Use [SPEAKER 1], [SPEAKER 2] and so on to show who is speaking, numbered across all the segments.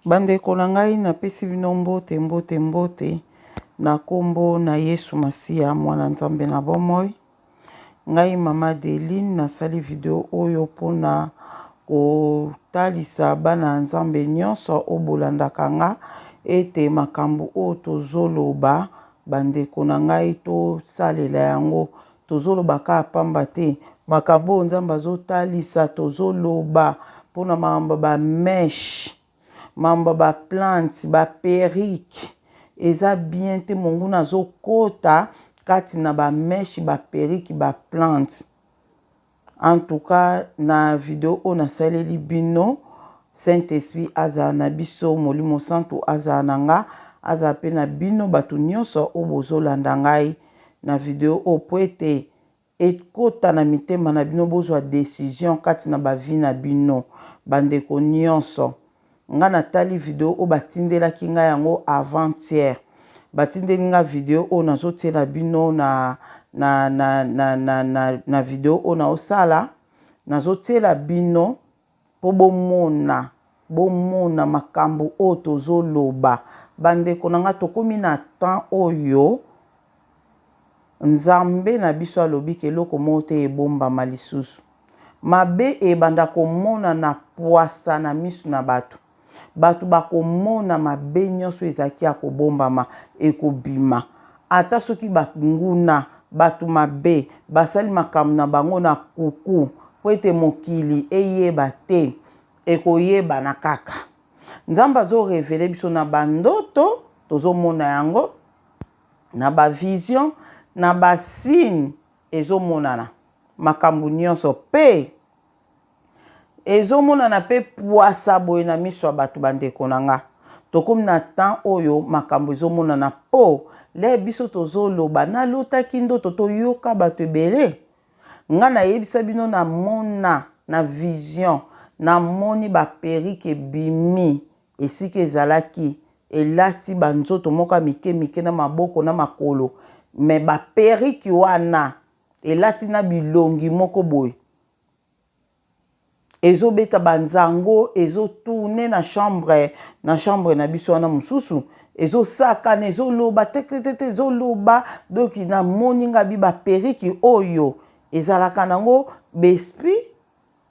[SPEAKER 1] Bandeko na ngai napesi bino mbote mbote mbote na kombo na Yesu Masiya mwana Nzambe na bomoi. Ngai mama Adeline nasali video oyo mpona kotalisa bana ya Nzambe nyonso oyo bolandaka nga ete makambo oyo tozoloba bandeko na ngai tosalela yango. Tozoloba kaka pamba te. Makambo oyo Nzambe azotalisa tozoloba mpona makambo ya ba meche, makambo ya ba plante, ba perruque eza bien te. Monguna azokota kati na ba meche, ba perruque, ba plante. En tout cas na video oyo nasaleli bino Saint Esprit azala na biso, Molimo Santu azala na nga, azala pe na bino bato nyonso oyo bozolanda ngai na video oyo po ete ekota na mitema na bino bozwa decision kati na ba vie na bino bandeko nyonso. Nga natali video oyo batindelaki nga yango avant hier batindeli nga video oyo nazotiela bino na na na na na na, na video oyo naosala nazotiela bino mpo bomona bomona makambo oyo tozoloba bandeko na nga tokomi na temps oyo Nzambe na biso alobi ke eloko moko te ebombama lisusu. Mabe ebanda komonana pwasa na misu na bato. Bato bakomona mabe nyonso ezalaki ya kobombama ekobima. Ata soki banguna, bato mabe, basali makambo na bango na kuku mpo ete mokili eyeba te, ekoyebana kaka. Nzambe azo reveler biso na ba ndoto, tozomona yango, na ba vision, na ba signes ezomonana. Makambo nyonso pe ezomonana pe pwasa boye na miso ya bato. Bandeko na nga, tokomi na temps oyo makambo ezomonana po le biso tozoloba nalotaki ndoto toyoka bato ebele. Nga nayebisa bino namona na vision, namoni ba perruque ebimi esika ezalaki elati ba nzoto moko ya mike mike na maboko na makolo mais ba perruque wana elati na bilongi moko boye ezobeta ba nzango ezo tourner na chambre na chambre na biso wana mosusu ezosakana ezoloba tetetete ezoloba. Donc namoni nga bi ba perruque oyo ezalaka nango b'esprit,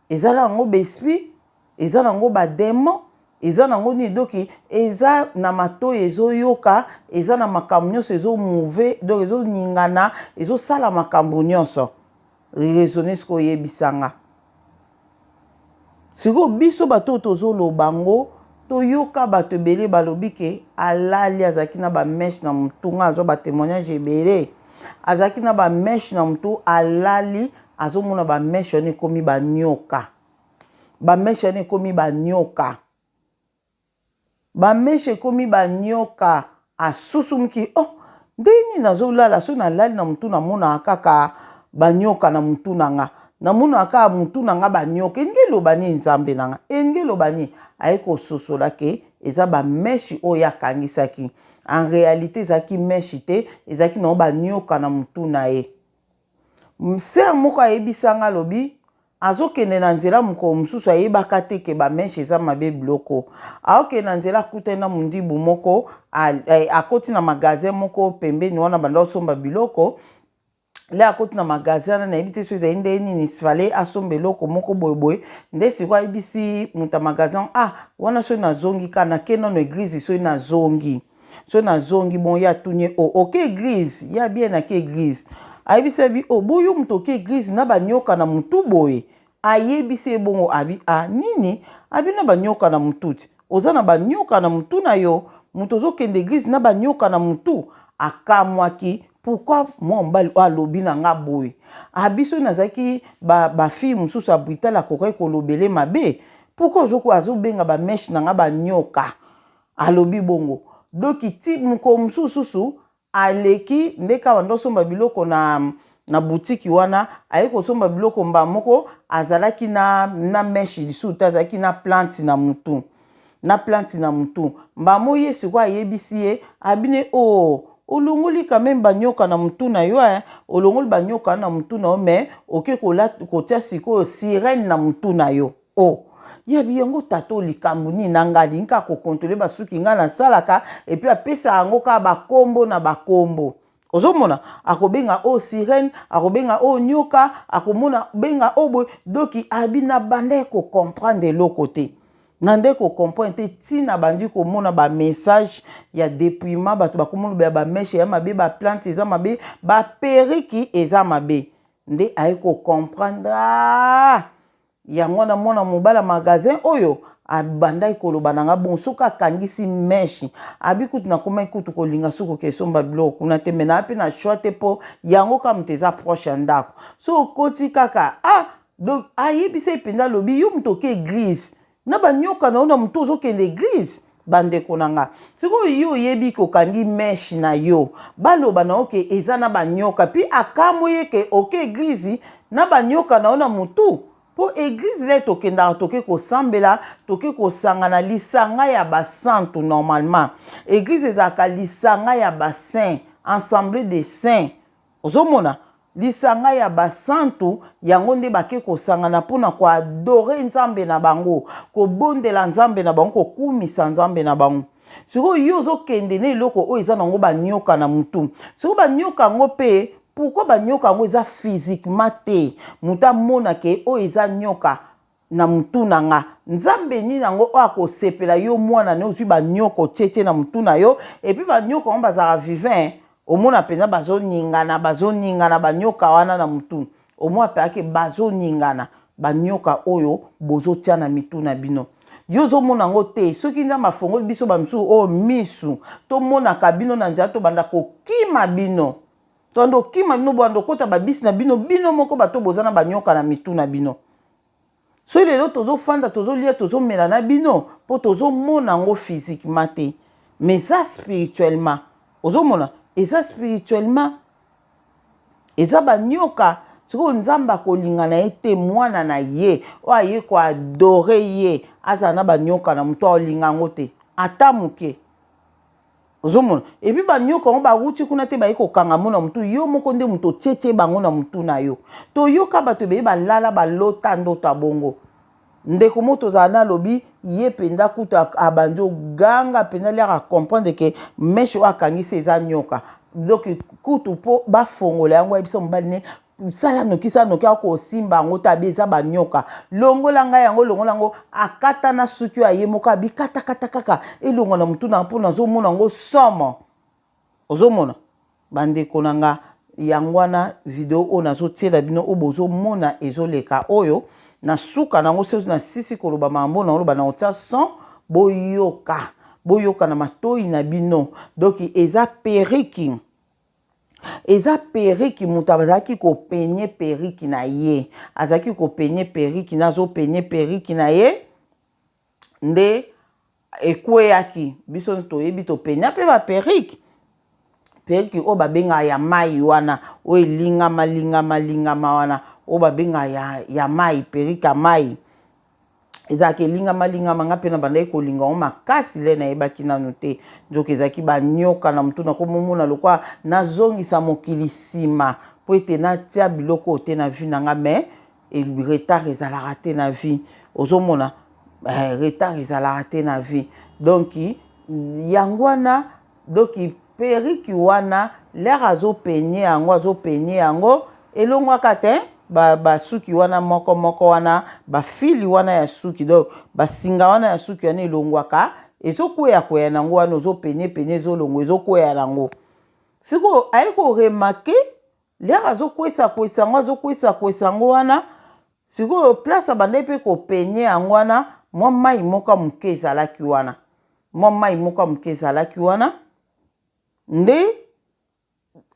[SPEAKER 1] eza na yango b'esprit, eza na yango ba demon, eza na yango nini. Donc eza na matoyi ezoyoka, eza na makambo nyonso ezo mouve, donc ezoningana, ezosala makambo nyonso. Raisonne sikoyo, oyebisa nga sikoyo biso bato oyo tozoloba yango toyoka bato ebele balobi ke alali azalaki na ba meche na motu. Nga azwa ba témoignage ebele, azalaki na ba meche na motu, alali azomona ba meche wana ekomi banyoka, ba meche wana ekomi banyoka, ba meche ekomi banyoka. Asusumuki, oh, ndenge nini nazolala soki nalali na motu namonaka kaka banyoka na motu na nga, namonaka kaka motu na nga banyoka, elingi eloba nini? Nzambe na nga, elingi eloba nini? Aye kososola ke eza ba meche oyo akangisaki, en réalité ezalaki meche te, ezalaki nango banyoka na motu na ye. Sœur moko ayebisa nga, alobi azokende na nzela mokolo mosusu, ayebaka te ke ba meche eza mabe biloko. Aokende na nzela, akutani na mondibu moko, akoti na magasin moko pembeni wana banda osomba biloko. Le akoti na magasin wana, nayebi te so ezali ndenge nini, fale asomba eloko moko boyeboye. Nde sikoyo ayebisi moto ya magasin: ah, wana soki nazongi ka nake nano église, soki nazongi, so nazongi bon. Ye atuni ye: o oke église ya bien? Nake église. Ayebisi abi: o boyo moto oke église na banyoka na motu boye? Ayebisi ye bongo. Abi: a nini? Abi: na banyoka na motu ti oza na banyoka na motu na yo, moto ozokende église na banyoka na motu. Akamwaki: pourquoi mwa mobali oyo alobi na nga boye? Abi soki nazalaki bafille ba mosusu ya brutal, akokaki kolobele mabe. Pourquoi azobenga ba meche na nga banyoka? Alobi bongo. Donc ti mokolo mosusu susu aleki nde kaka banda osomba biloko na butiki wana, aye kosomba biloko, mba moko azalaki na meche lisusu te, azalaki na plante na mutu, na plante na mutu. Mbamo ye sikoyo ayebisi ye abine: o oh, olongoli quand même banyoka na mutu na yo, eh? Olongoli banyoka na mutu na yo, mais oke kotia sikoyo sirène na mutu na yo. O oh. Yabi yango tata oyo likambo nini na nga alingi kaka kokontrole basuki nga nasalaka epuis apesaka yango kaka bakombo na bakombo. Ozomona akobenga oyo sirene, akobenga oyo nyoka, akomona benga oyo boye. Doki abi na bandaki kocomprendre eloko te. Na nde ko comprendre te ti na bandi komona ba message ya depouillement bato bakomolobela ba meche ya mabe, ba plante eza mabe, ba periki eza mabe. Nde aye ko comprendre ah! Yango wana mwana mobali ya magasin oyo abandaki koloba na nga bongo soki akangisi meche abi kutu nakomaki kutu kolinga soki oke somba biloko kuna te me naa mpe na choix te mpo yango kaka moto eza proche ya ndako so okoti kaka ah donc ayebisa ye mpenza alobi yo moto oke eglise na banyoka na yo na moto ozokende eglise bandeko na nga sikoyo yo oyebi ke okangi meche na yo baloba na yo ke eza na banyoka pi akamwe ye ke oke eglise na banyoka na yo na motu mpo eglise le tokendaka toke kosambela toke kosangana lisanga ya basantu normalement eglise ezalaka lisanga ya basaint ensemble de saint Ozomona? Lisanga ya basantu yango nde bake kosangana mpo na koadore Nzambe na bango, kobondela Nzambe na bango, kokumisa Nzambe na bango. Sikoyo yo ozokende na eloko oyo eza nango banyoka na mutu. Sikoyo banyoka yango mpe, pourquoi banyoka yango eza physiquement te? Moto amona ke oyo eza nyoka. na mutu na nga nzambe nini yango oyo akosepela yo mwana ne ozwi banyoko tietie na mutu na yo epuis banyoko yango bazalaka vivin omona mpenza bazoningana bazoningana banyoka wana na mutu omona mpenza ke bazoningana banyoka oyo bozotia na mitu na bino yo ozomona yango te soki nzambe afongoli biso bamisusu oyo misu tomonaka bino na nzela tobanda kokima bino Tobanda okima bino bobanda okota ba bus na bino bino moko bato boza na ba nyoka na mitu na bino. Soki lelo tozo fanda tozo lia tozo mela na bino po tozo mona yango physiquement te mais eza spirituellement. Ozo mona eza spirituellement eza ba nyoka sikoyo nzambe akolinga na ye te mwana na ye oyo aye ko adore ye azala na ba nyoka na motu akolinga yango te ata moke. Ozomona? Et puis ba nioka yango ba wuti kuna te baye kokanga yango na mutu, yo moko nde mutu otie tie bango na mutu na yo. Toyoka batu ebele ba lala ba lota ndoto ya bongo. Ndeko moko tozala na alobi ye penza kutu abandi oganga penza liaka a comprendre que meche oyo akangisi eza nioka. Donc kutu po bafongola yango ayebisa mobali ne sala noki sala noki akosimba yango te abi eza banyoka longola ngai yango longola yango akata na suki oyo aye moko abi katakata kaka elongwa na motu na mpo nazomona yango somo ozomona bandeko na nga yango wana video oyo nazotiela bino oyo bozomona ezoleka oyo na suka na yango soki nasisi koloba makambo na oloba na kotia son boyoka boyoka na matoi na bino donc eza periki Eza perruque mutu azalaki ko peigne perruque na ye azalaki ko peigne perruque na azo peigne perruque na ye nde ekweyaki biso toyebi to peigna pe ba perruque perruque oyo babengaka ya mayi wana oyo elingama lingama lingama wana oyo babengaka ya, ya mayi perruque ya mayi Ezalaka elingama lingama nga pe na bandaki kolinga yango makasi le nayebaki nanu te nzoka ezalaki ba nioka na mutu nakomomona lokola nazongisa mokili sima po ete natia biloko oyo te na vie na nga mais retard ezalaka te na vie ozomona eh, retard ezalaka te na vie donc yango wana Donc perruque wana leur azo peigner yango azo peigner yango elongwaka te ba ba suki wana moko moko wana ba fili wana ya suki donc ba singa wana ya suki wana elongwaka ezo kweya kweya nango wana ozo peigner peigner ezo longwa ezo kweya nango sikoyo aye ko remarquer leur azo kwesa kwesa yango azo kwesa kwesa yango wana sikoyo place abandaki mpe ko peigner yango wana mwa mayi moko ya moke ezalaki wana Mwa mayi moko ya moke ezalaki wana nde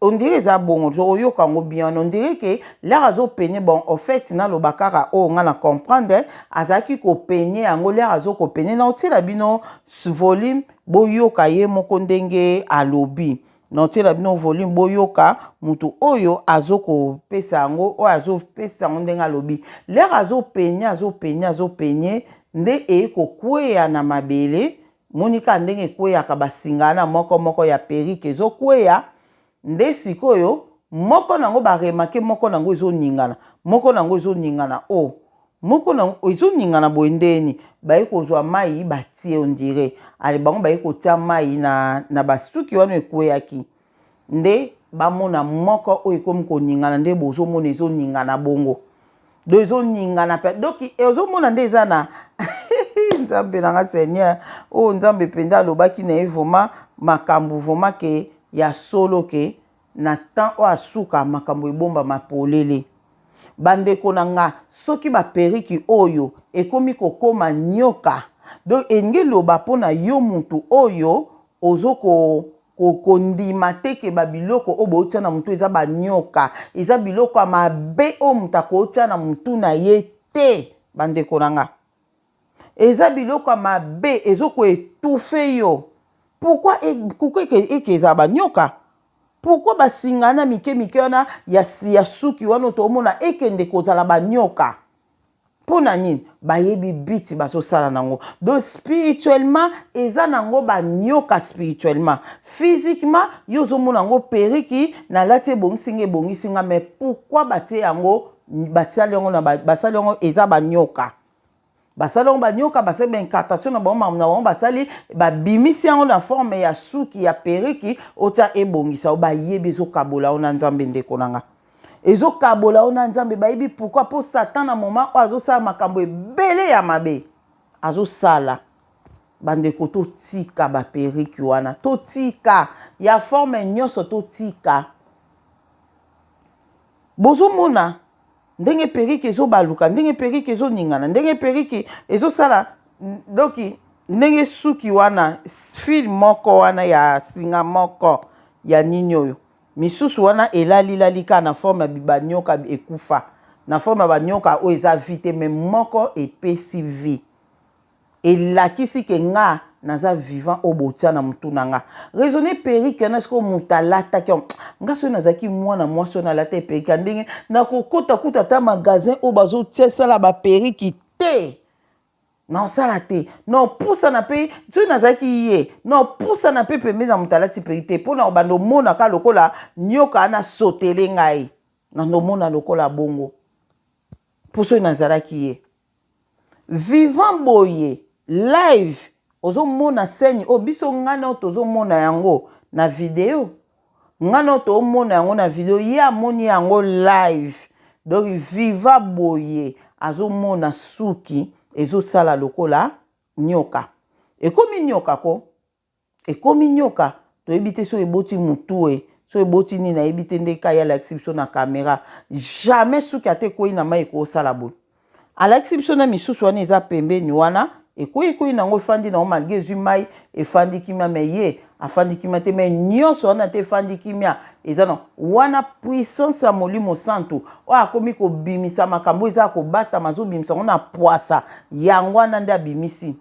[SPEAKER 1] on dirait eza bongo tokoyoka yango bien wana on dirait ke lere azopeigne bon au fait naloba kaka oyo nga na comprendre azalaki kopeigne yango lere azokopeigne na otiela bino volume boyoka ye moko ndenge alobi na otiela bino volume boyoka moto oyo azokopesa yango oyo azopesa yango ndenge alobi lere azopeigne azopeigne azopeigne nde eye kokweya na mabele moni kaka ndenge ekweyaka basinga wana moko moko ya perike ezokweya nde sikoyo moko nango baremake moko nango ezoningana moko nango ezoningana o oh. Moko na ezoningana boye ndeni baye kozwa mai batie ondire ale bango baye kotia mai na basuki wana ekweyaki nde bamona moko oyo ekomi koningana nde bozomona ezoningana bongo do ezoningana mpe donc ozomona nde eza na nzambe na nga seigneur oyo nzambe mpenza alobaki na ye vraiment makambo vraiment ke ya solo ke na temps oyo asuka makambo ebombama polele. Bandeko na nga soki ba periki oyo ekomi kokoma nyoka donc elingi eloba mpona yo mutu oyo ozo ko kondima te ke ba biloko oyo botia na mutu eza ba nyoka, eza biloko ya mabe oyo mutu akotia na mutu na ye te. Bandeko na nga eza biloko ya mabe ezo ko etouffe yo. Pourquoi pourquoi eke ezala ba nyoka? Pourquoi ba singa wana mike mike wana ya suki wana toomona ekende kozala ba nyoka? Mpo na nini? Bayebi but bazosala nango. Donc spirituellement eza nango ba nyoka spirituellement. Physiquement yo ozomona yango periki nalati ebongisi nga ebongisi nga mais pourquoi batie yango basali yango na basali yango eza ba nyoka. Basali yango ba nyoka, basali ba incantation na bango makambo na bango basali babimisi yango na forme ya suki ya periki otia ebongisa yo bayebi ezokabola yo na Nzambe ndeko na nga. Ezokabola yo na Nzambe bayebi pourquoi mpo Satan na moment oyo azosala makambo ebele ya mabe azosala. Bandeko totika ba periki wana, totika ya forme nyonso totika. Bozomona ndenge periki ezobaluka, ndenge periki ezoningana, ndenge periki ezosala donc ndenge suki wana fil moko wana ya singa moko ya nini oyo misusu wana elalilali kaka na forme ya banyoka ekufa na forme ya banyoka oyo eza vie te mais moko epesi vie. Elakisi ke nga naza vivant oyo botia na mutu na nga. Raisonner perruque wana sikoyo mutu alataki yango. Nga soki nazalaki mwana mwasi oyo nalataki perruque ya ndenge nakokota kutu ata magasin oyo bazotia esala ba perruque te. Naosala te. Naopusana pe soki nazalaki ye naopusana pe pembeni ya mutu alati perruque te po nakobanda omona kaka lokola nioka wana asotele ngai. Nando omona lokola bongo. Po soki nazalaki ye. Vivant boye live ozo mona scène oyo biso nga na yo tozo mona yango na video nga na yo to mona yango na video ye amoni yango live donc viva boye azo mona suki ezo sala lokola nioka ekomi nioka ko Ekomi nioka toyebi te soki eboti mutue soki eboti nini nayebi te nde ka ye alakisi biso na camera jamais suki ata ekweyi na mayi ekosala boye alakisi biso na misusu wana eza pembeni wana ekweyi ekweyi nango efandi nango malgre ezwi mayi efandi kimia mais ye afandi kimia te mais nyonso wana te efandi kimia eza na wana puissance ya molimo santu oyo akomi kobimisa makambo eza ya kobatama azobimisa yango na pwasa yango wana nde abimisi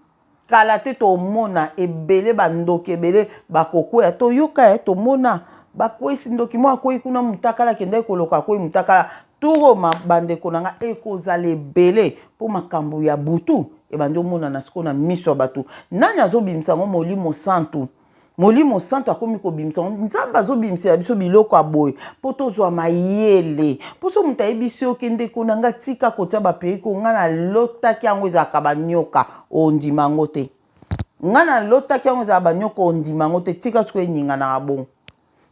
[SPEAKER 1] Kala te tomona ebele ba ndoki ebele bakokweya toyoka eh tomona bakweyisi ndoki moko akweyi kuna mutakala akendaki koloka akweyi mutakala tour ma bandeko na nga ekozala ebele mpo makambo ya butu ebandi omonana sikoyo na miso ya bato nani azobimisa yango molimo santu Molimo Santu akomi kobimisa yango. Nzambe azobimisela biso biloko ya boye mpo tozwa mayele. Mpo soki moto ayebisi yo ke ndeko na nga tika kotia ba perruque oyo nga nalotaki yango ezalaka ba nyoka, ondima yango te. Nga nalotaki yango ezalaka ba nyoka, ondima yango te. Tika sikoyo eninganaka bongo.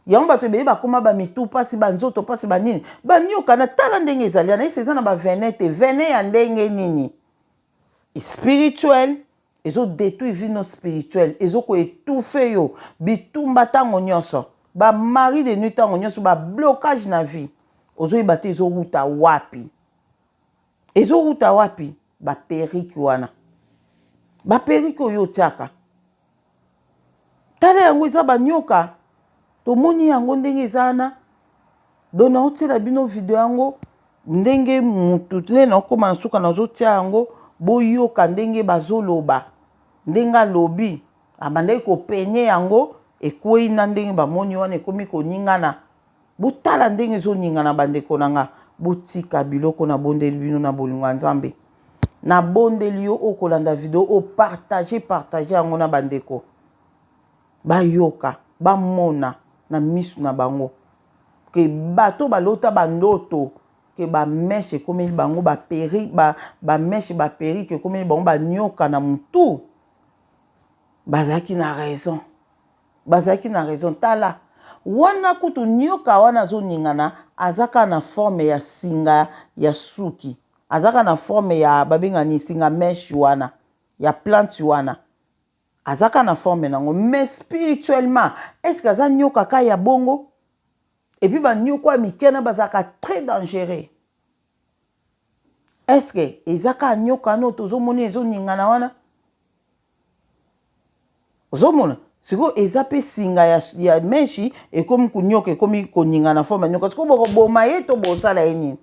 [SPEAKER 1] Yango bato ebele bakoma ba mitu pasi, ba nzoto pasi, ba nini. Ba nyoka na tala ndenge ezali wana, ese eza na ba venin te. Venin ya ndenge nini? Spirituel. Ezo detruire vie no spirituelle, ezo ko etouffer yo, bitumba tango nionso, ba mari de nuit tango nionso, ba blocage na vie. Ozo yeba te ezo wuta wapi. Ezo wuta wapi? Ba perruque wana. Ba perruque oyo otiaka. Tala yango eza ba nioka. Tomoni yango ndenge eza wana. Donc naotiela bino video yango ndenge mutu nde naokoma na suka nazotia yango boyoka ndenge bazoloba ndenge alobi abandaki kopenye yango ekwei na ndenge bamoni wana ekomi koningana botala ndenge ezoningana bandeko na nga botika biloko nabondeli bino na bolingo ya nzambe nabondeli yo okolanda video oyo partage partage yango na bandeko Bayoka, bamona na misu na bango que bato balota ba ndoto. ke ba mèche ekomeli bango ba perruque ba, ba mèche ba perruque ekomeli bango ba nioka na mutu bazalaki na raison bazalaki na raison tala wana kutu nioka wana azoningana aza kaka na forme ya singa ya suki aza kaka na forme ya babenga nini singa mèche wana ya plante wana aza kaka na forme nango mais spirituellement est ce que aza nioka kaka ya bongo Et puis ba nyoko ya mike na bazalaka très dangereux. Est-ce que eza kaka nyoka no tozomona ezoningana wana? Ozomona sikoyo eza mpe singa ya, ya meshi ekomi konyoka ekomi koningana forme ya nyoka. Sikoyo bokoboma ye to bosala ye nini?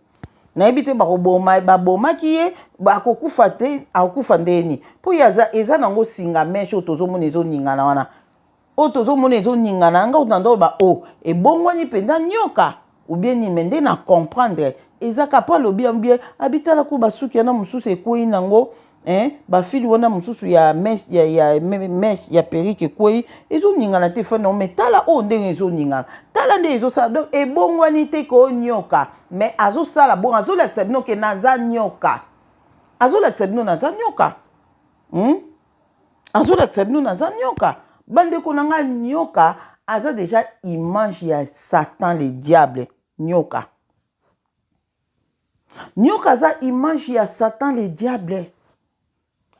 [SPEAKER 1] Nayebi te bakoboma babomaki ye akokufa te akokufa ndenge nini? Mpo ye aza eza nango singa meshi oyo tozomona ezoningana wana Oyo tozo mona ezo ningana nga kutu na ndoloba oh ebongwani penza nioka ou bien nini mais nde na comprendre eza kaka po alobi yango bien abi tala kutu ba suki wana mususu ekweyi nango hein ba fil wana mususu ya mèche ya ya mèche ya perruque ekweyi ezo ningana te efandi nango mais tala oyo ndenge ezo ningana tala ndenge ezo sala donc ebongwani te ko nioka mais azo sala bongo azo lakisa bino ke naza nioka azo lakisa bino naza nioka hum Azolakisa bino naza nioka. Bandeko na nga nioka aza deja image ya satan le diable nioka. Nioka aza image ya satan le diable.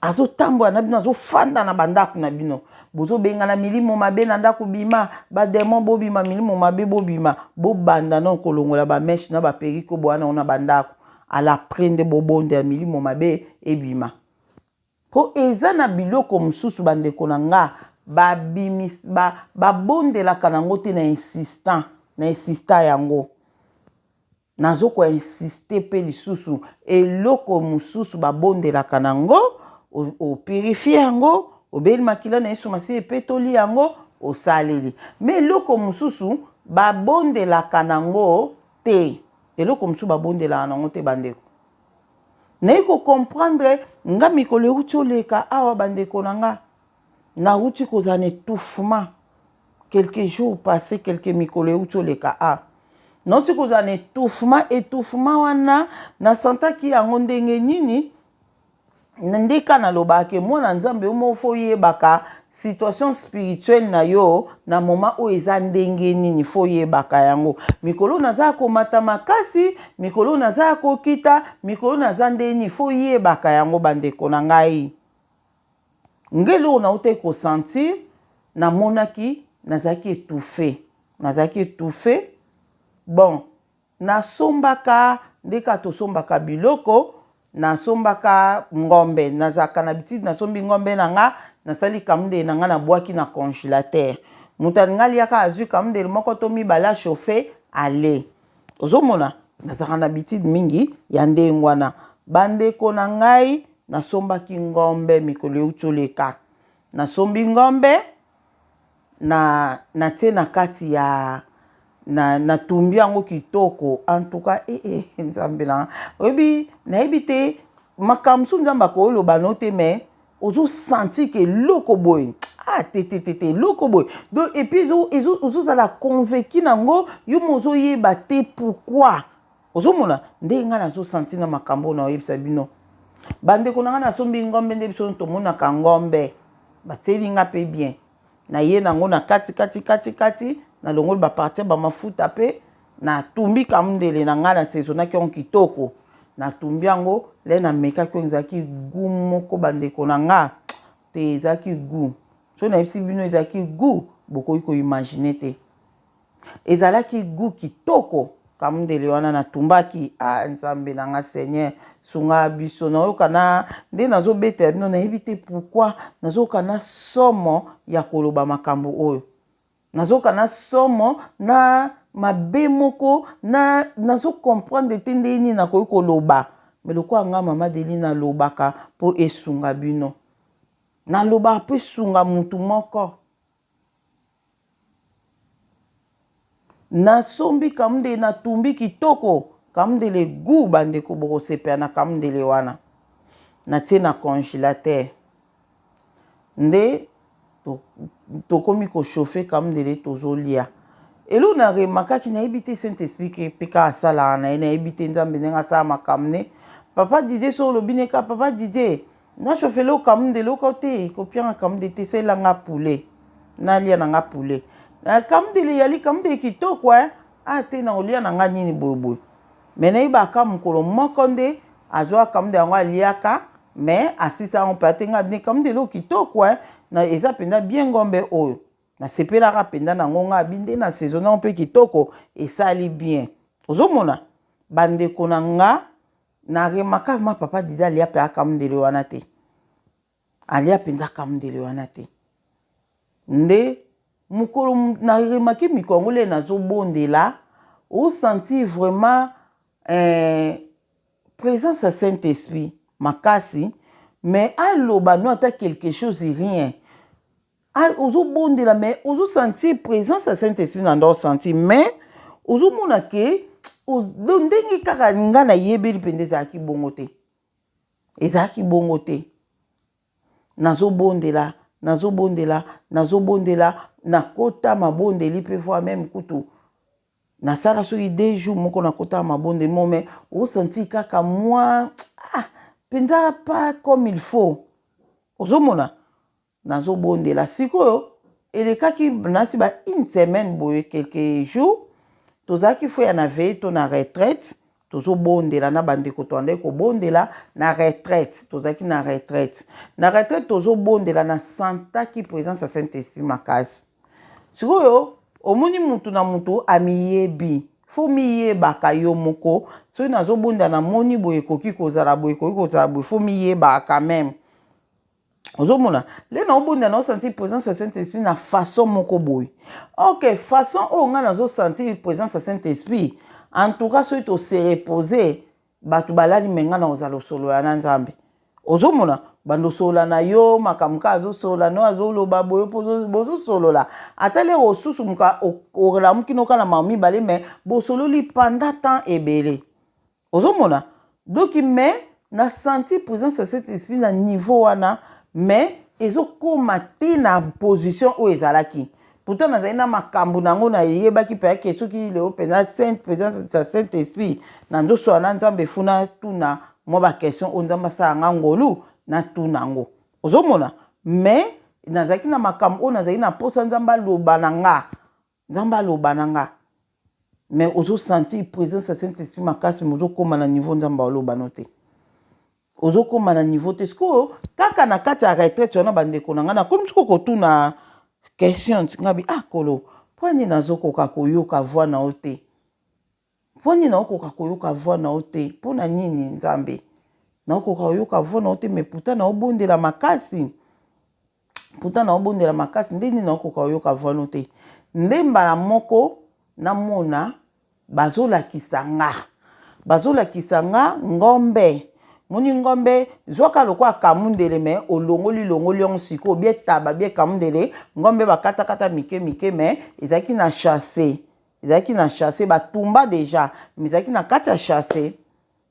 [SPEAKER 1] Azotambola na bino azofanda na bandako na bino bozobengana milimo mabe na ndako bima bademon bobima milimo mabe bobima bobanda nano kolongola bameshe na baperiko bowana na bandako alapre nde bobondela milimo mabe ebima Po eza na biloko mususu ba ndeko na nga ba bimis ba ba bondelaka na ngo te na insistant na insista yango nazo ko insiste pe lisusu eloko mususu ba bondelaka na ngo o purifie yango obeli makila na yesu masiya epetoli yango osaleli mais eloko mususu ba bondelaka na ngo te eloko mususu ba bondelaka na ngo te ba ndeko. Naye ko comprendre nga mikolo ewuti oleka awa ba ndeko na nga nawuti kozala na etouffement quelques jours passe quelques mikolo ewuti oleka awa nawuti kozala na etouffement etouffement wana na sentaki yango ndenge nini nde ka nalobaka ke mwana nzambe yo moko fo oyebaka situation spirituelle na yo na moment oyo eza ndenge nini fo oyebaka yango mikolo naza ya komata makasi mikolo naza ya kokita mikolo naza ndenge nini fo oyebaka yango bandeko na ngai nge eloko nautaki kosentir namonaki nazalaki etouffe nazalaki etouffe bon Nasombaka nde kaka tosombaka biloko, nasombaka ngombe, nazalaka na habitude nasombi ngombe na nga, nasali kamundele na nga nabuaki na congelateur. Moto alingi alia kaka azui kamundele moko to mibale a chauffer alie. Ozomona? Nazalaka na habitude mingi ya ndenge wana. Ba ndeko na ngai, nasombaki ngombe mikolo euti oleka. Nasombi ngombe. Na natie na kati ya na natumbi yango kitoko en tout cas eh eh nzambe na oyebi nayebi te makambo mosusu nzambe akoloba no te mais ozo sentir ke eloko boye ah te te te te eloko boye donc et puis ozozala convaincu nango yo mo ozoyeba te pourquoi ozomona ndenge ngai nazo sentir na makambo oyo naoyebisa bino bandeko na ngai nasombi ngombe nde biso tomonaka ngombe Batieli nga pe bien. Na ye nango na kati kati kati kati, na longoli ba partie ba mafuta pe na tumbi kamundele na nga na saisonnaki yango kitoko. Na tumbi yango, le na mekaki yango ezalaki gout moko ba ndeko na nga te ezalaki gout. Soki nayebisi bino ezalaki gout, bokoki ko imaginer te. Ezalaki gout kitoko kamundele wana na tumbaki ah nzambe na nga seigneur sunga biso nayoka na nde nazobetela bino nayebi te pourquoi nazoyoka na somo ya koloba makambo oyo nazoyoka na somo na mabe moko na nazo comprendre te ndenge nini nakoki koloba me lokola nga mama deli nalobaka mpo esunga bino nalobaka mpo esunga mutu moko Nasombi kamundele natumbi kitoko kamundele gout bandeko bokosepela na kamundele wana natie na congelateur nde tokomi ko chauffer kamundele tozolia. Eloko na remarkaki, nayebi te Saint Esprit ke pe kaka asalaka na ye, nayebi te Nzambe ndenge asala makambo ne. Papa Didier soki olobi ne kaka papa Didier na chauffele yo kamundele oko te kopianga kamundele te salela nga poulet nalia na nga poulet. Kamundele eyali kamundele kitoko hein ah te nakolia na nga nini boye boye. Mais nayebaka kaka mokolo moko nde azwaka kamundele yango aliaka mais asisa yango pe ate nga ne kamundele oyo kitoko hein na eza penza bien ngombe oyo. Nasepelaka penza na ngo nga abi nde na saisonne yango pe kitoko esali bien ozomona ba ndeko na nga na remarka vraiment papa Didi alia pe akamundele wana te alia penza akamundele wana te nde mokolo na remarke mikolo yango le nazobondela o sentir vraiment eh, presence ya saint esprit makasi mais aloba no ata quelque chose rien Ah ozo bondela mais ozo sentir presence ya saint esprit na ndo sentir mais ozo mona ke donc ndenge kaka nga nayebeli mpenza ezalaki bongo te, ezalaki bongo te. Nazobondela, nazobondela, nazobondela, nakota mabondeli mpe voir meme kutu nasala soki deux jours moko nakota mabondeli mo mais osentir kaka mwa ah mpenza pas comme il faut, ozomona Nazo bondela sikoyo elekaki nasi ba une semaine boye quelques jours tozalaki fo ya na veille to na retraite tozo bondela na bandeko toandaki kobondela na retraite tozalaki na retraite na retraite tozo bondela na santaki presence ya saint esprit makasi sikoyo omoni mutu na mutu amiyebi fo miyebaka yo moko soki nazobondela namoni boye ekoki kozala boye ekoki kozala boye fo miyebaka quand meme Ozomona nde naobondela nao sentir presence ya saint esprit na façon moko boye ok façon oyo ngai nazo sentir presence ya saint esprit en tout cas soki to se reposer bato balali me ngai nakozala osolola na nzambe ozomona bando osolola na yo makambo kaka azosolola no azoloba boye mpo bozosolola ata lero osusumuka olamuki noka na mawa mibale me bosololi pendant temps ebele Ozomona? Donc mais na sentir presence ya saint esprit na niveau wana mais ezokoma te na position oyo ezalaki. Pourtant nazali na makambo na yango nayebaki mpenza ke soki lelo mpenza sainte presence ya saint esprit na ndosola na Nzambe fo natuna mwa ba question oyo Nzambe asala nga ngolu natuna yango. Ozomona? Mais nazalaki na makambo oyo nazali na mposa Nzambe aloba na nga. Nzambe aloba na nga mais ozo sentir presence ya saint esprit makasi mais ozo koma na niveau nzambe aloba no te ozo koma na niveau te sikoyo kaka na kati ya retraite wana bandeko na ngai nakomi sikoyo kotuna question ngabi ah kolo mpo nini nazokoka koyoka voix na yo te Mpo nini naokoka koyoka voix na yo te? Mpo na nini Nzambe? Naokoka koyoka voix na yo te mais pourtant naobondela makasi. Pourtant naobondela makasi nde nini naokoka koyoka voix no te? Nde mbala moko namona bazolakisa nga. Bazolakisa nga ngombe. Moni ngombe zwaka lokola kamundele mais olongoli longoli yango sikoyo bie taba bie kamundele ngombe bakatakata mike mike mais ezalaki na chasse. Ezalaki na chasse ba tumba dejà mais ezalaki na kati ya chasse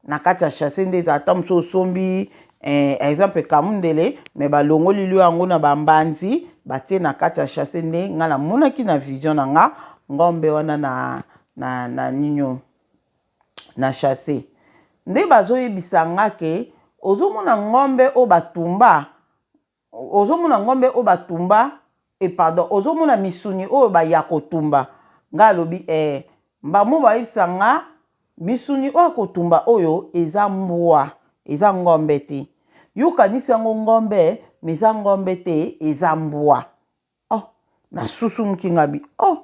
[SPEAKER 1] na kati ya chasse nde ezala ata mosusu osombi eh, exemple kamundele mais balongoli lio yango na bambanzi batie na kati ya chasse nde nga namonaki na vision na nga ngombe wana na, na, na ninio na chasse nde bazoyebisa nga ke ozomona ngombe oyo batumba Ozo mona ngombe oyo ba tumba eh pardon ozo mona misuni oyo ba ya ko tumba nga alobi eh mbamo ba yebisa nga misuni oyo ya ko tumba oyo eza mbwa eza ngombe te yo okanisi yango ngombe mais eza ngombe te eza mbwa oh na susumuki nga bi oh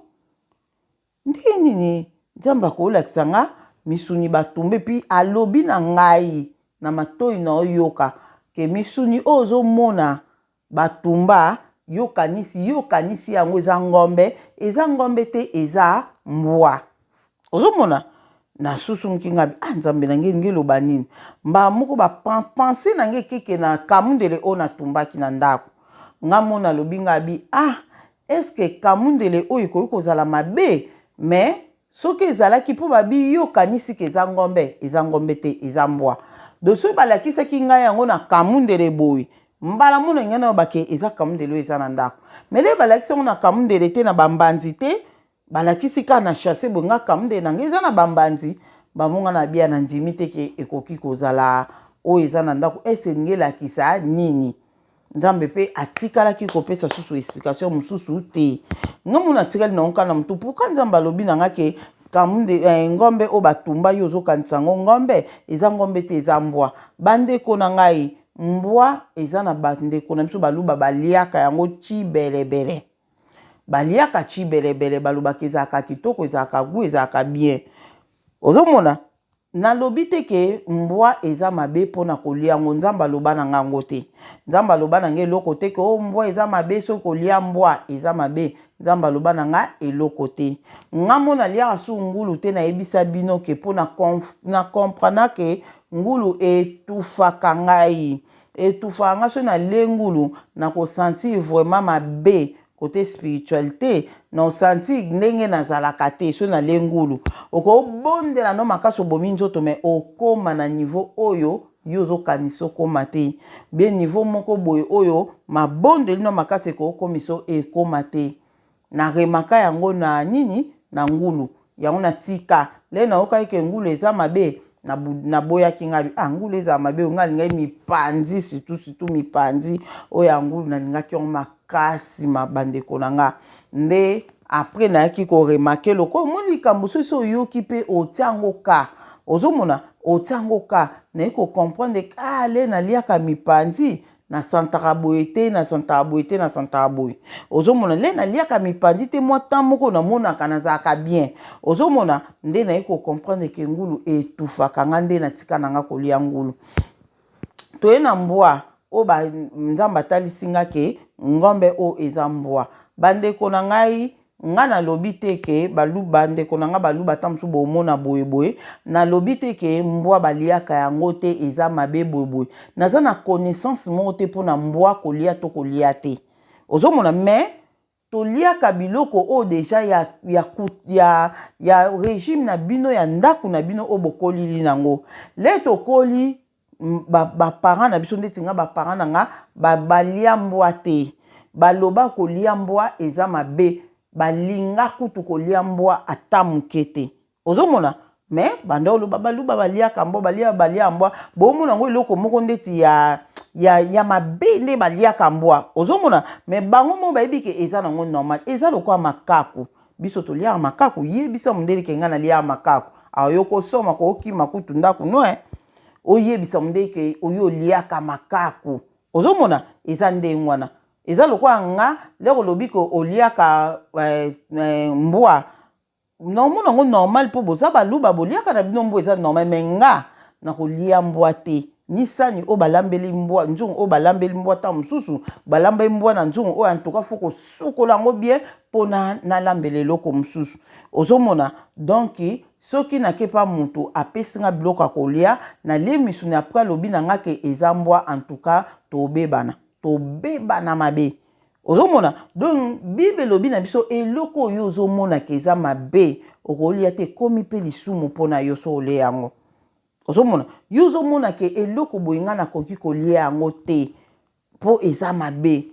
[SPEAKER 1] Ndenge nini Nzambe akolakisa nga misuni batumba epuis alobi na ngai na matoyi na oyoka ke misuni oyo ozomona batumba yo okanisi yo okanisi yango eza ngombe eza ngombe te eza mbwa ozomona na susumuki nga ah Nzambe na ngai elingi eloba nini mbala moko ba pense na ngai ekeke na kamundele oyo natumbaki na ndako nga mona alobi nga abi ah Est ce que kamundele oyo ekoki kozala mabe? Mais soki ezalaki po babi yo okanisi ke eza ngombe, eza ngombe te eza mbwa. Donc soki balakisaki ngai yango na kamundele boye, mbala moko na ngai naloba ke eza kamundele oyo eza na ndako. Mais lelo balakisi yango na kamundele te na ba mbanzi te. Balakisi kaka na chasse boye nga kamde na nga eza na ba mbanzi bango nga na bia na ndimi te ke ekoki kozala oyo eza na ndako est elingi elakisa nini? Nzambe pe atikalaki kopesa susu explication mosusu te. Nga mona atikali na ngo kaka na mutu pourquoi Nzambe alobi na nga ke kamde eh, ngombe oyo batumba yo ozokanisa yango ngombe eza ngombe te eza mbwa. Bandeko na ngai mbwa eza na bandeko na biso baluba baliaka yango tshibelebele. Baliaka tshibelebele balobaka ezalaka kitoko ezalaka gout ezalaka bien ozomona nalobi te ke mbwa eza mabe pona kolia yango nzambe aloba na nga yango te nzambe aloba na nga eloko te ke oh mbwa eza mabe soki kolia mbwa eza mabe nzambe aloba na nga eloko te nga mo naliaka su ngulu te nayebisa bino ke po na na comprena ke ngulu etufaka ngai Etufaka nga soki na lie ngulu nako sentir vraiment mabe cote spiritualite nao sentir ndenge nazalaka te soki na lie ngulu oko bondela no makasi obomi nzoto mais okoma na niveau oyo yo ozo kanisa okoma te bien niveau moko boye oyo mabondeli no makasi eko komisa yo ekoma te Na remarka yango na nini na ngulu yango na tika lè nayokaki ke ngulu eza mabe na na boyaki nga ah ngulu ezala mabe nga alingaki mipanzi surtout surtout mipanzi oyo ya ngulu nalingaki yango makasi ma bandeko na nga nde après nayaki ko remarke lokola omoni likambo soki oyoki pe otia yango ka ozomona otia yango ka naye ko comprendre ah le naliaka mipanzi Na santaka boye te, na santaka boye te, na santaka boye. Ozo mona le na liaka mipanzi te mwa temps moko na monaka nazalaka bien. Ozo mona nde naye ko comprendre que ngulu etouffaka nga nde na tika na nga kolia ngulu. Toye na mbwa oyo ba Nzambe atalisi nga ke ngombe oyo eza mbwa. Ba ndeko na ngai Nga na lobi te ke baluba ndeko na nga baluba ata mosusu bomona boye boye na lobi te ke mbwa baliaka yango te eza mabe boye boye naza na connaissance moko te pona mbwa kolia to kolia te ozo mona mais toliaka biloko oyo dejà ya ya ya ya regime na bino ya ndaku na bino oyo bokolili na ngo le tokoli ba, ba parents na biso ndeti nga ba parents na nga ba balia mbwa te baloba kolia mbwa eza mabe balinga kutu kolia mbwa ata muke te ozomona mais banda oloba baluba baliaka mbwa balia balia mbwa bomona yango eloko moko ndeti ya ya, ya mabe nde baliaka mbwa ozomona mais bango moko bayebi ke eza nango normal eza lokola makaku Biso toliaka makaku yebisa mundele ke nga naliaka makaku awa yo kosoma ko okima kutu ndaku no eh oyebisa mundele ke oyo oliaka makaku ozomona eza ndenge wana eza lokola nga lere olobi ke oliaka eh, eh, mbwa naomona yango normal mpo boza baluba boliaka na bino mbwa eza normal me nga nakolia mbwa te ni sani oyo balambeli mbwa nzungu oyo balambeli mbwa ntango mosusu balambeli mbwa na nzungu oyo antuka fo kosukola yango bien mpo nalambela eloko mosusu ozomona donc soki nake pa mutu apesi nga biloko ya kolia nalie misuni apres alobi na nga ke eza mbwa antuka tobebana tobebana mabe ozomona donc bible elobi na biso eloko oyo ozomona ke eza mabe okolia te ekomi mpe lisumu mpo na yo so olie yango Ozomona? Yo ozomona ke eloko boye nga nakoki kolia yango te po eza mabe,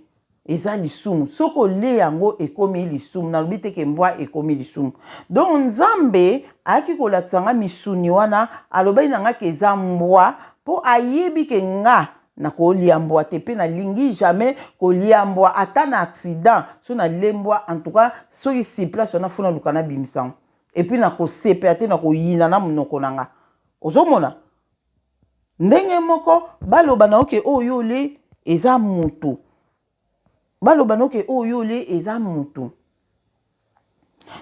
[SPEAKER 1] eza lisumu. Soki olie yango ekomi lisumu. Nalobi te ke mbwa ekomi lisumu. Donc Nzambe ayaki kolakisa nga misuni wana, alobaki na nga ke eza mbwa po ayebi ke nga nakolia mbwa te pe nalingi jamais kolia mbwa ata na accident soki nalie mbwa en tout cas soki sur place wana faut naluka nabimisa yango. Et puis nakosepela te nakoyina na monoko na nga ozomona ndenge moko baloba na yo ke oyo olie eza mutu baloba na yo ke oyo olie eza mutu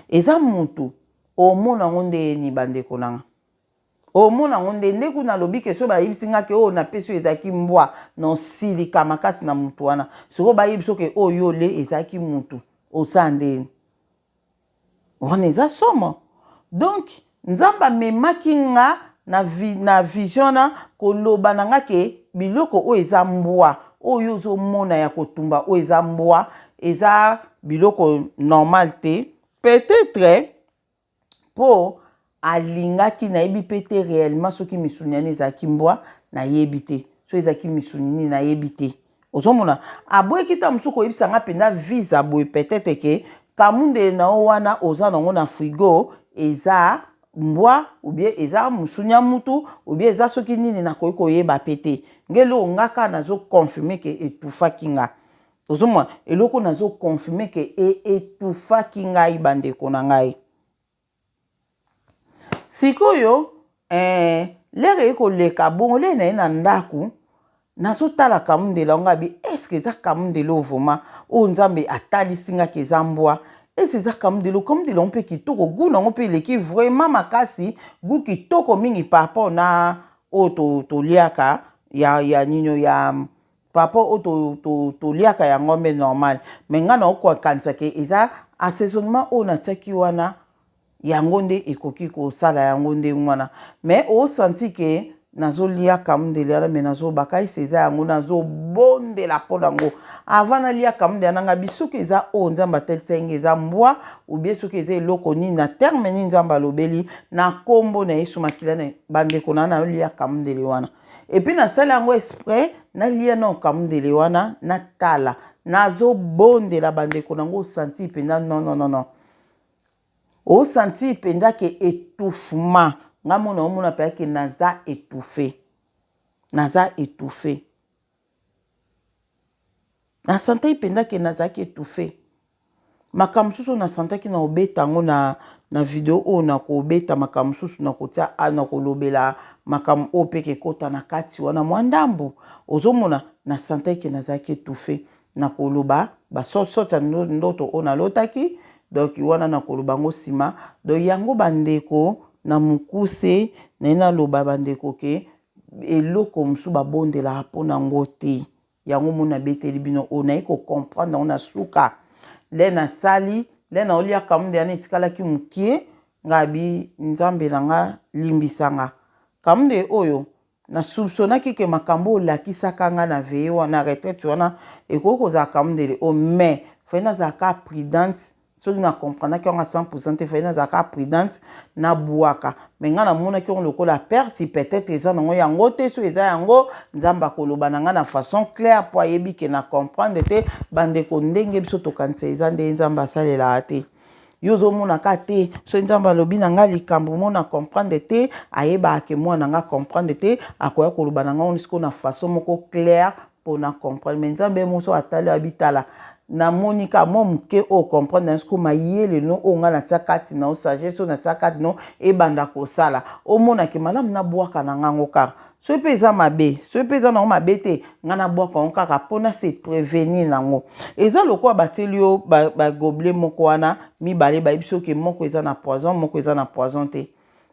[SPEAKER 1] eza mutu omona yango nde ni bandeko na nga omona yango nde nde kuna alobi ke so bayebisi nga ke oyo napesi oyo ezalaki mbwa na osilika makasi na mutu wana sikoyo bayebi so ke oyo olie ezalaki mutu osala ndeni Wana eza somo. Donc Nzambe amemaki nga na, vi, na vision wana koloba na nga ke biloko oyo eza mbwa oyo ozomona ya kotumba oyo eza mbwa eza biloko normal te peut-être mpo Alingaki nayebi pe te reellement soki misuni wana ezalaki mbwa nayebi te soki ezalaki misuni nini nayebi te ozomona aboyaki ntango mosusu koyebisa nga mpenza visa boye peut-être ke Kamundele na yo wana oza nango na frigo eza mbwa ou bien eza musuni ya mutu ou bien eza soki nini nakoki koyeba pe te. Nga eloko nga kaka nazo confirmer que etouffaki nga. Ozomona eloko nazo confirmer que e etouffaki ngai ba ndeko na ngai. Sikoyo eh lere eye koleka bongo lere naye na ndaku nazotala kamundele yango abi eske eza kamundele oyo vraiment oyo nzambe atalisi nga ke eza mbwa ese eza kamundele oyo kamundele yango mpe kitoko gout nango mpe eleki vraiment makasi gout kitoko mingi par rapport na oyo toliaka ya, ya nino ya par rapport oyo toliaka ya ngombe normal mais nga naokokanisa ke eza assaisonnement oyo natiaki wana Yango nde ekoki kosala yango ndenge wana mais o sentir que nazo lia kamundele wana mais nazo baka ese eza yango nazo bondela mpo na yango avant nalia kamundele wana nga bi soki eza oyo nzambe atalisaki nga eza mbwa ou bien soki eza eloko nini na terme nini nzambe alobeli na kombo na yesu makila na bandeko na nalia kamundele wana epuis nasali yango esprit nalia nao kamundele wana natala nazobondela bandeko na ngo osentir mpenza non non non non O sentir penza ke etouffement nga mona omona penza ke naza etouffe naza etouffe na sentaki penza ke nazalaki etouffe makambo mosusu oyo na sentaki na kobeta yango na na video oyo na kobeta makambo mosusu na kotia na kolobela makambo oyo mpe kekota na kati wana mwa ndambo ozomona na sentaki ke nazalaki etouffe Nakoloba ba sorte ya ndoto oyo nalotaki donc wana nakoloba yango sima donc yango ba ndeko na mukuse naye naloba ba ndeko ke eloko mosusu babondelaka mpo na yango te yango omoni nabeteli bino oyo naye ko comprendre yango na suka le nasali le naolia kamunde wana etikalaki mokie nga abi nzambe na nga limbisa nga kamunde oyo Na soupçonnaki que makambo oyo olakisaka nga na veillee wana, na retraite wana, ekoki kozala kamundele oyo mais fallait nazala kaka prudente, soki na comprenaki yango à 100% te, fallait nazala kaka prudente nabuaka. Mais nga namonaki yango lokola perte, peut-etre eza nango yango te, soki eza yango, Nzambe akoloba na nga na façon claire po ayebi que na comprendre te. Bandeko ndenge biso tokanisa eza ndenge Nzambe asalelaka te. Yo ozo mona ka te soki nzambe alobi na nga likambo mo na comprendre te ayebaka ke mwana nga comprendre te akoya koloba na nga ngo sikoyo na façon moko claire mpo na comprendre mais nzambe ye moko soki atali abi tala namoni ka mwa moke oyo comprendre na sikoyo mayele no oyo nga natia kati na yo sagesse oyo natia kati no ebanda kosala omona ke malamu nabwaka na nga ngo kaka Soki pe eza mabe, soki pe eza nango mabe te, nga na bwaka yango kaka po na se prevenir nango. Eza lokola batieli yo ba, ba gobelet moko wana mibale, bayebisi yo ke moko eza na poison, moko eza na poison te.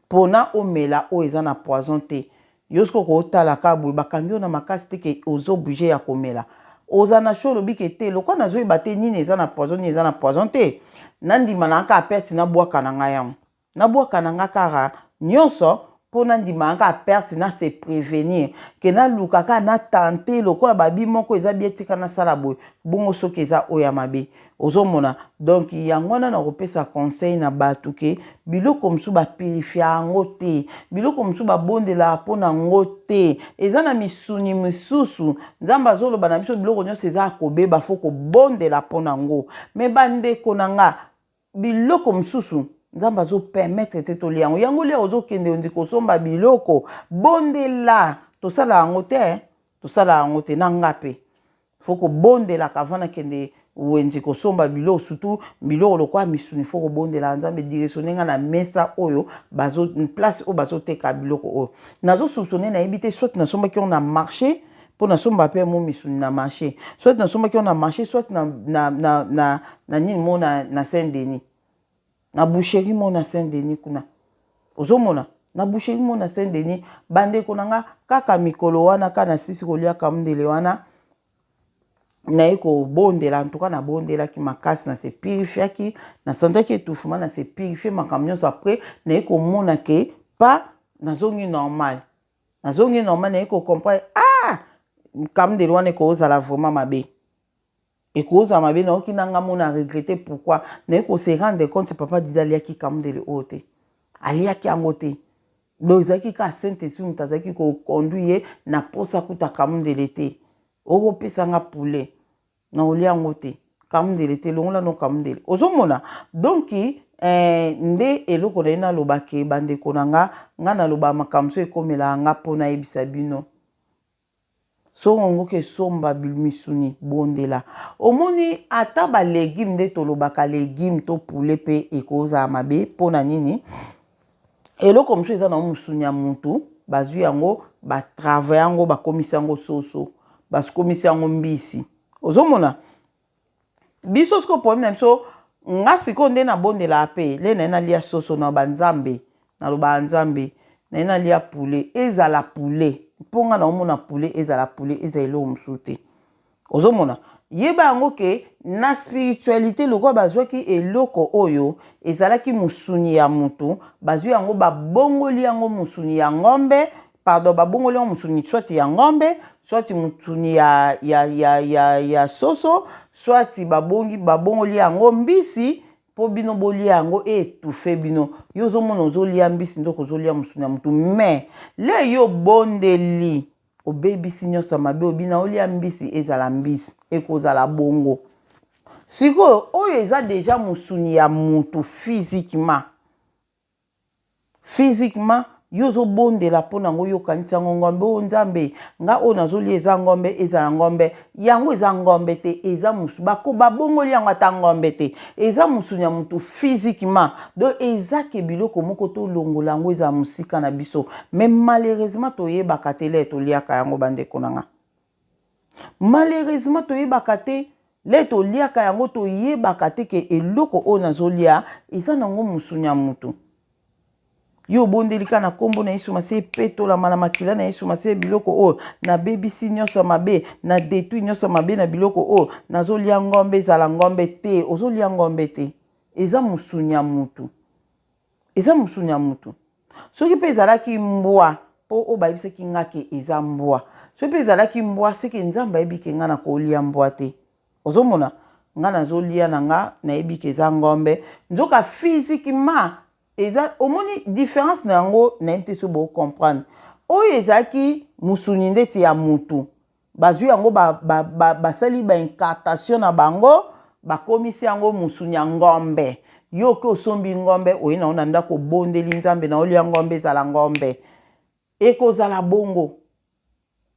[SPEAKER 1] Pona omela oyo eza na poison te. Yo sikoyo okotala kaka boye, bakangi yo na makasi te ke oza oblige ya komela. Oza na choix olobi ke te, lokola nazoyeba te nini eza na poison, nini eza na poison te, nandima na nga kaka perte nabwaka na ngai yango. Nabwaka na nga kaka nionso po nandima kaka perte na se prevenir ke naluka kaka na tenter lokola babi moko eza bien tika nasala boye bongo soki eza oyo ya mabe ozomona donc yango wana nakopesa conseil na batu ke biloko mosusu ba purifia yango te biloko mosusu babondelaka po na ngo te eza na misuni misusu nzambe azoloba na biso biloko nionso eza ya kobeba fo kobondela po na ngo mais bandeko na nga Biloko mosusu nzambe azo permettre te tolia yango yango lia ozokende ondi kosomba biloko bondela tosala yango te tosala yango te na nga pe fo kobondelaka avant nakende wenze kosomba biloko surtout biloko lokola misuni fo kobondelaka nzambe directionne nga na mesa oyo bazo place oyo bazoteka biloko oyo nazo soupçonne nayebi te soit nasombaki yango na marché mpo nasomba mpe mo misuni na marché soit nasombaki yango na marché soit na, na, na, na, na nini mo na, na saint denis na boucherie mo na saint denis kuna ozomona na boucherie mo na saint denis bandeko na nga kaka mikolo wana kaka nasisi kolia kamundele wana naye kobondela en tout cas nabondelaki makasi na se purifiaki nasantaki etouffement na se purifie makambo nyonso après naye komona ke pa nazongi normal Nazongi normal naye ko comprendre ah kamdele wana ekozala vraiment mabe ekozala mabe nayoki na nga mona regrette pourquoi naye ko se rendre compte papa Didi aliaki kamdele oyo te aliaki yango te donc ezalaki kaka saint esprit moto azalaki ko conduire ye na posa kuta kamundele te okopesa nga poulet Na olia yango te. Kamundele te, longola no kamundele. Ozomona? Donc eh, nde eloko naye naloba ke bandeko na nga, nga naloba makambo so ekomelaka nga mpo nayebisa bino. Songo ngo ke somba misuni bondela. Omoni ata ba legume nde tolobaka legume to poulet pe ekozala mabe mpo na nini? Eloko mosusu eza na mosuni ya mutu bazwi yango ba travailler yango bakomisi yango soso, bakomisi yango mbisi. Ozomona? Biso sikoyo problème na biso nga sikoyo nde nabondelaka pe le naye nalia soso na ba nzambe nalobaka nzambe naye nalia poulet ezala poulet mpo nga naomona poulet ezala poulet ezala eloko mosusu te ozomona yeba yango ke na spiritualité lokola bazwaki eloko oyo ezalaki mosuni ya motu bazwi yango babongoli yango mosuni ya ngombe pardon babongoli yango mosuni soit ya ngombe soit mosuni ya soso soit babongi babongoli yango mbisi mpo bino bolia yango étouffe bino. Yo ozomona ozolia mbisi nzoka ozolia mosuni ya motu, mais le yo obondeli obebisi nyonso ya mabe obina olia mbisi ezala mbisi ekozala bongo. Sikoyo oyo eza deja mosuni ya motu physiquement Physiquement yo ozobondela mpo na yango, yo okanisi yango ngombe. Oyo Nzambe, nga oyo nazolia eza ngombe, ezala ngombe. Yango eza ngombe te, eza mosu bako babongoli yango ata ngombe te, eza mosuni ya motu physiquement. Donc eza ke biloko moko tolongola yango ezala mosika na biso, mais malheureusement toyebaka te lere toliaka yango bandeko na nga. Malheureusement toyebaka te le toliaka yango, toyebaka te ke eloko oyo nazolia eza nango mosuni ya motu. Yo obondeli kaka na nkombo na Yesu Masiya, epetolama na makila na Yesu Masiya biloko oyo nabebisi nyonso ya mabe, na detruit nyonso ya mabe na biloko oyo nazolia. Ngombe ezala ngombe te, ozolia ngombe te, eza mosuni ya motu, eza mosuni ya motu. Soki mpe ezalaki mbwa, mpo oyo bayebisaki nga ke eza mbwa, soki mpe ezalaki mbwa seke Nzambe ayebi ke nga nakolia mbwa te. Ozomona nga nazolia na nga nayebi ke eza ngombe, nzoka physiquement eza, omoni différence na yango nayebi te soki bocomprendre. Oyo ezalaki mosuni ndeti ya mutu, bazwi yango basali ba incartation na bango, bakomisi yango mosuni ya ngombe. Yo oke osombi ngombe, oye na yo na ndako, obondeli Nzambe na olia ngombe ezala ngombe, ekozala bongo.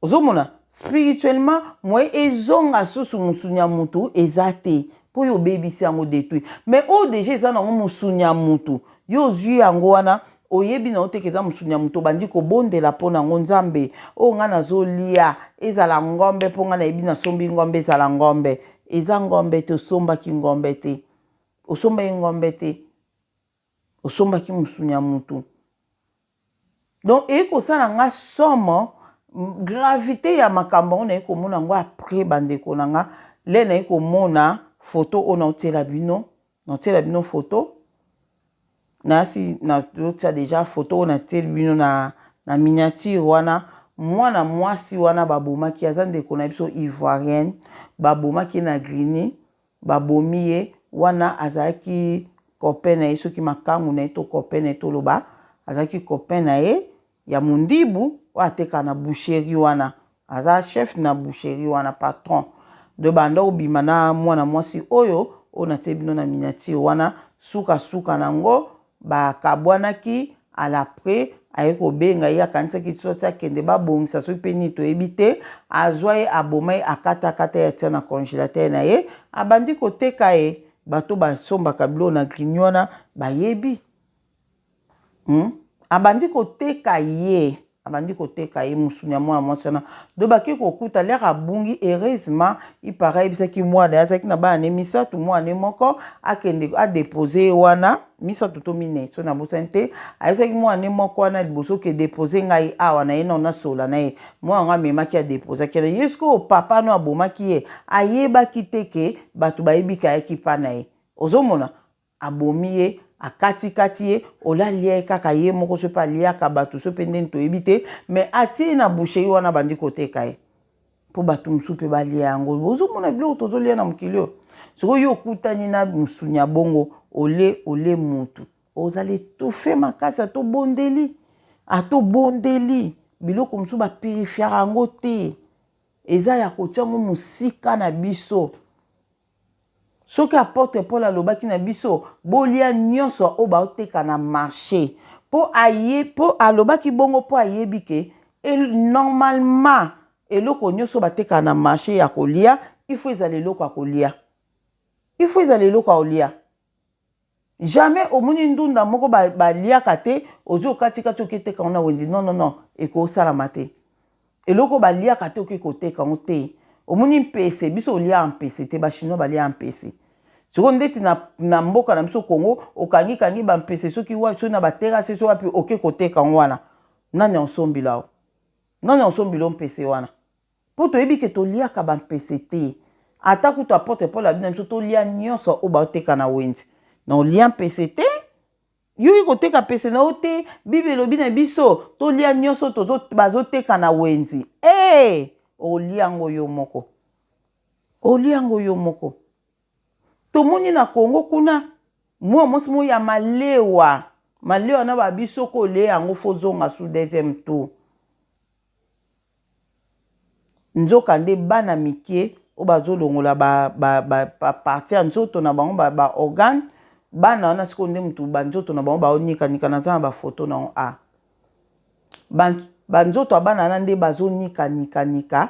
[SPEAKER 1] Ozomona spirituellement moye ezonga susu mosuni ya mutu eza te, mpo yo obebisi yango détruit. Mais oyo deja eza nango mosuni ya mutu, yo ozwi yango wana oyebi na yo te ke eza mosuni ya moto, obandi kobondela mpo na yango. Nzambe, oyo ngai nazolia ezala ngombe, mpo ngai nayebi nasombi ngombe ezala ngombe. Eza ngombe te, osombaki ngombe te, osombaki ngombe te, osombaki mosuni ya motu. Donc eye kosala nga somo gravité ya makambo yango naye komona yango après bandeko na nga le naye komona photo oyo naotiela bino, naotiela bino photo nasi naotia deja photo oyo natieli bino na miniature wana. Mwana mwasi wana babomaki, aza ndeko na biso ivoirienne, babomaki na Grigny, babomi ye wana. Azalaki copain na ye, soki makangu na ye to copain na ye, toloba azalaki copain na ye ya mondibu oyo atekaka na boucherie wana, aza chef na boucherie wana, patron de banda obima na mwana mwasi oyo oyo natie bino na miniature wana. Sukasuka nango bakabwanaki. Alaprès aye kobenga ye, akanisaki soki akende babongisa soki mpe nini toyebi te, azwa ye aboma ye, akatakata ye, atia na congélateur na ye, abandi koteka ye. Bato basombaka biloko na Grigny wana bayebi, Abandi koteka ye, abandi koteka ye mosuni ya mwana mwasi wana. Do bake kokuta lere abungi. Heureusement ipara ayebisaki mwana ye, azalaki na bana ne misato, mwana ne moko akende adepose ye wana, misato to minei so nabosani te. Ayebisaki mwana ne moko wana liboso ke depose ngai awa na ye nao nasola na ye. Mwana yango amemaki adeposaki na ye. Sikoyo papa no abomaki ye ayebaki te ke bato bayebi ke ayaki mpa na ye. Ozomona abomi ye, akatikati ye, ola alia ye kaka ye moko, so mpe aliaka bato so mpe ndeni toyebi te, mais atie ye na boucherie wana, abandi koteka ye mpo bato mosusu mpe balia yango. Ozomona biloko tozolia na mokili oyo. Sikoyo yo okutani na mosuni ya bongo, olie olie mutu ozala étouffe makasi. Atobondeli, atobondeli, biloko mosusu bapurifiaka yango te, eza ya kotia yango mosika na biso. Soki apotre Paul alobaki na biso bolia nyonso oyo baoteka na marché po aye po alobaki bongo po ayebi ke normalement eloko nyonso batekaka na marché ya kolia, il faut ezala eloko ya kolia, il faut ezala eloko ya kolia. Jamais omoni ndunda moko baliaka te, ozwi okatikati oketeka yango na wenze. Non, non, non, ekosalama te. Eloko baliaka te, okoki koteka yango te. Omoni mpese, biso oliaka mpese te, bachinois baliaka mpese. Sikoyo ndeti na mboka na biso Congo, okangikangi bampese soki wapi, soki na baterrasse, soki wapi, oke koteka yango wana, nani aosombila o? Nani aosombila o mpese wana? Mpo toyebi ke toliaka bampese te. Ata kutu apotre Paul abi na biso tolia nyonso oyo baoteka na wenze, na olia mpese te. Yoki koteka mpese na yo te. Bible elobi na biso tolia nyonso bazoteka na wenze. E olia yango yo moko, olia yango yo moko. Tomoni na Congo kuna mwa mwasi moko ya malewa malewa na babi soki olie yango fo ozonga su deuxième tour. Nzoka nde bana mike oyo bazolongola bapartie ya nzoto na bango, baorgane, bana wana sikoyo nde motu banzoto na bango baonikanika. Naza na bafoto na yango. A banzoto ya bana wana nde bazonikanika,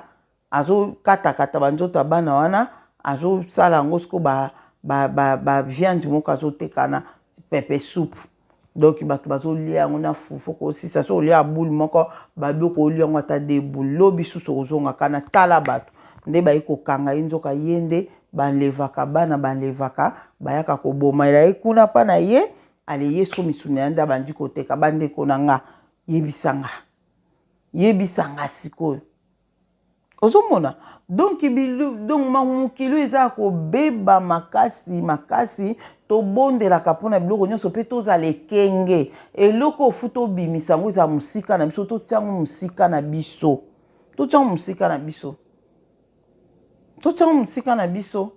[SPEAKER 1] azokatakata banzoto ya bana wana, azosala yango sikoyo baviande moko azoteka na pepe soupe. Donc bato bazolia yango na fufu kosisa. So olia boule moko, babi okolia yango ata deux boule, lobi susu okozonga kana. Tala bato nde baye kokanga ye, nzoka ye nde balevaka bana, balevaka, bayaka koboma ye kuna mpa na ye. Ale ye siko misuni ya nde abandi koteka. Bandeko na nga, yebisanga, yebisanga sikoyo, ozomona donc donc mokili oyo eza ya kobeba makasi makasi. Tobondelaka mpona biloko nyonso mpe tozala ekenge. Eloko ofu tobimisa yango, ezala mosika na biso, totia yango mosika na biso, totia yango mosika na biso, totia yango mosika na biso.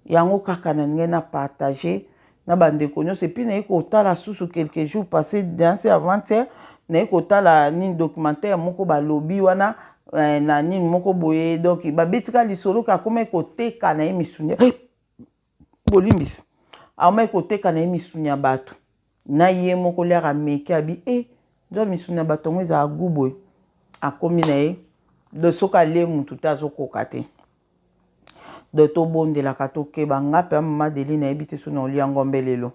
[SPEAKER 1] Yango kaka na ndenge na partage na bandeko nyonso. Et puis naye kotala susu quelques jours passé, danse avant-hier, naye kotala nini, documentaire moko balobi wana na nini moko boye. Donc babetika lisolo ka akomaki koteka na ye misuni, bolimbisi, akomaki koteka na ye misuni ya bato na ye moko. Liaka meke abi e nzwa misuni ya bato yango ezala gu boye. Akomi na ye donc soki alie mutu te, azokoka te. Donc tobondelaka, tokeba. Nga mpe mama Deli, nayebi te so na olia ngombe lelo,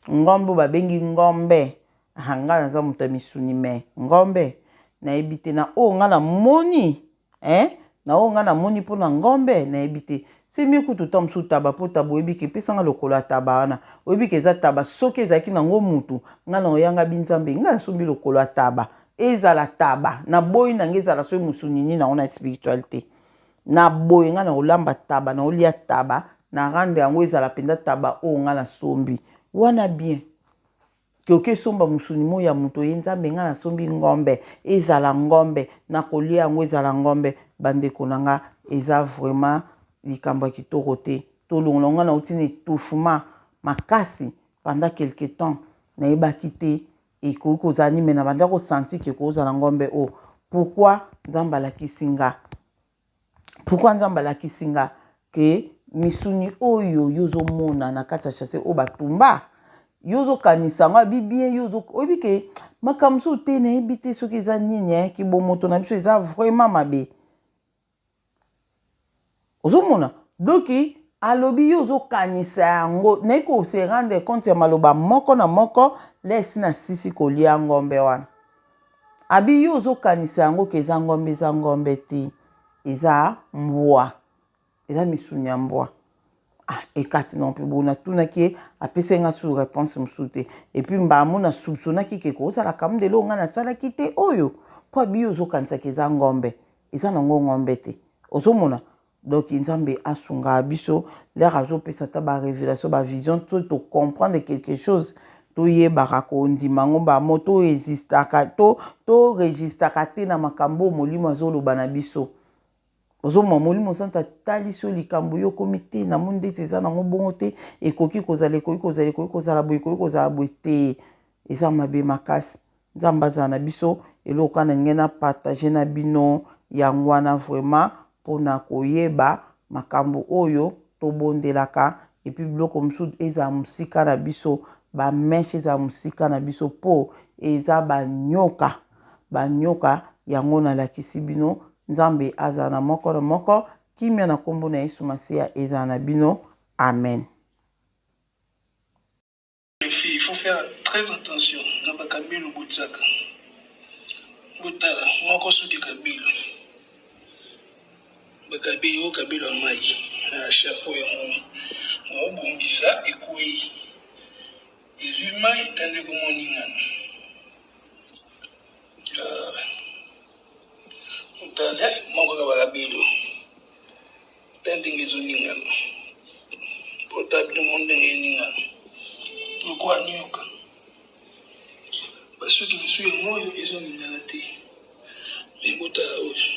[SPEAKER 1] ngombe oyo babengi ngombe. Nga naza moto ya misuni, me ngombe nayebi te. Na oyo nga namoni, eh? Na oyo nga namoni mpona ngombe, nayebi te. Se mie kutu ta mosusu taba, mpo taba oyebi ke epesanga lokolo ya taba wana, oyebi ke eza taba. Soki ezalaki nango mutu, nga na oyanga bi Nzambe, nga nasombi lokolo ya taba, ezala taba. Naboyi nanga ezala soki mosuni nini nango na spiritualité. Na boye nga na kolamba taba, na olia taba, na rendre yango ezala mpenza taba oyo nga nasombi wana bien ke oke esomba mosuni mo ya moto. Ye Nzambe, nga nasombi ngombe, ezala ngombe, nakolia yango, ezala ngombe. Bandeko na nga, eza vraiment likambo ya kitoko te. Tolongola nga nauti na étouffement makasi pendant quelque temps, nayebaki te ekoki kozala nini, me na banda kosentir ke kozala ngombe oyo. Pourquoi Nzambe alakisi nga? Pourquoi Nzambe alakisi nga ke misuni oyo yo ozomona na kati ya sachet oyo batumba, yo ozokanisa yango abi bien, yo oyebi ke makambo mosusu te. Nayebi te soki eza nini, kibomoto na biso eza vraiment mabe. Ozomona, donc alobi yo ozokanisa yango. Naye kose rendre compte ya maloba moko na moko lesi na sisi kolia ngombe wana. Abi yo ozokanisa yango ke eza ngombe, eza ngombe te, eza mbwa, eza misuni ya mbwa. Ah, ekati non mpe boye. Natunaki ye, apesi nga su réponse mosusu te. Et puis mbala mo nasoupçonnaki ke kozalaka mundele oyo ngai nasalaki te oyo, mpo abi yo ozokanisaka eza ngombe, eza nango ngombe te. Ozomona, donc Nzambe asungaka biso. L'heure azopesa ata barévélation, bavision, to tocomprendre quelque chose, toyebaka kondima yango bamo, toresistaka, toregistaka te na makambo oyo Molimo azoloba na biso. Ozomona, Molimo Santo atalisi yo likambo, yo okomi te, namoni ndeti eza nango bongo te, ekoki kozala, ekoki kozala, ekoki kozala boye, ekoki kozala boye te. Eza mabe makasi. Nzambe azala na biso. Eloko kaka na ndenge na partage na bino yango wana, vraiment mpona koyeba. Makambo oyo tobondelaka et puis biloko mosusu ezala mosika na biso, ba mèches ezala mosika na biso po eza ba nyoka, ba nyoka yango nalakisi bino. Nzambe azala na moko na moko, kimia na kombo na Yesu Masiya ezala na bino. Amen.
[SPEAKER 2] Les filles, il faut faire très attention na ba kabelo botiaka. Botala moko soki kabelo. Ba kabelo oyo kabelo ya mai na chapeau yango. Naobongisa ekwei. Ezwi mai etandi ekomoningana. Ah, otala moko kaka bakabelo. Ta ndenge ezoningana. Bota bino mo ndenge eningana. Lokola nyoka. Basuki mosusu yango oyo ezoningana te. Me botala oyo.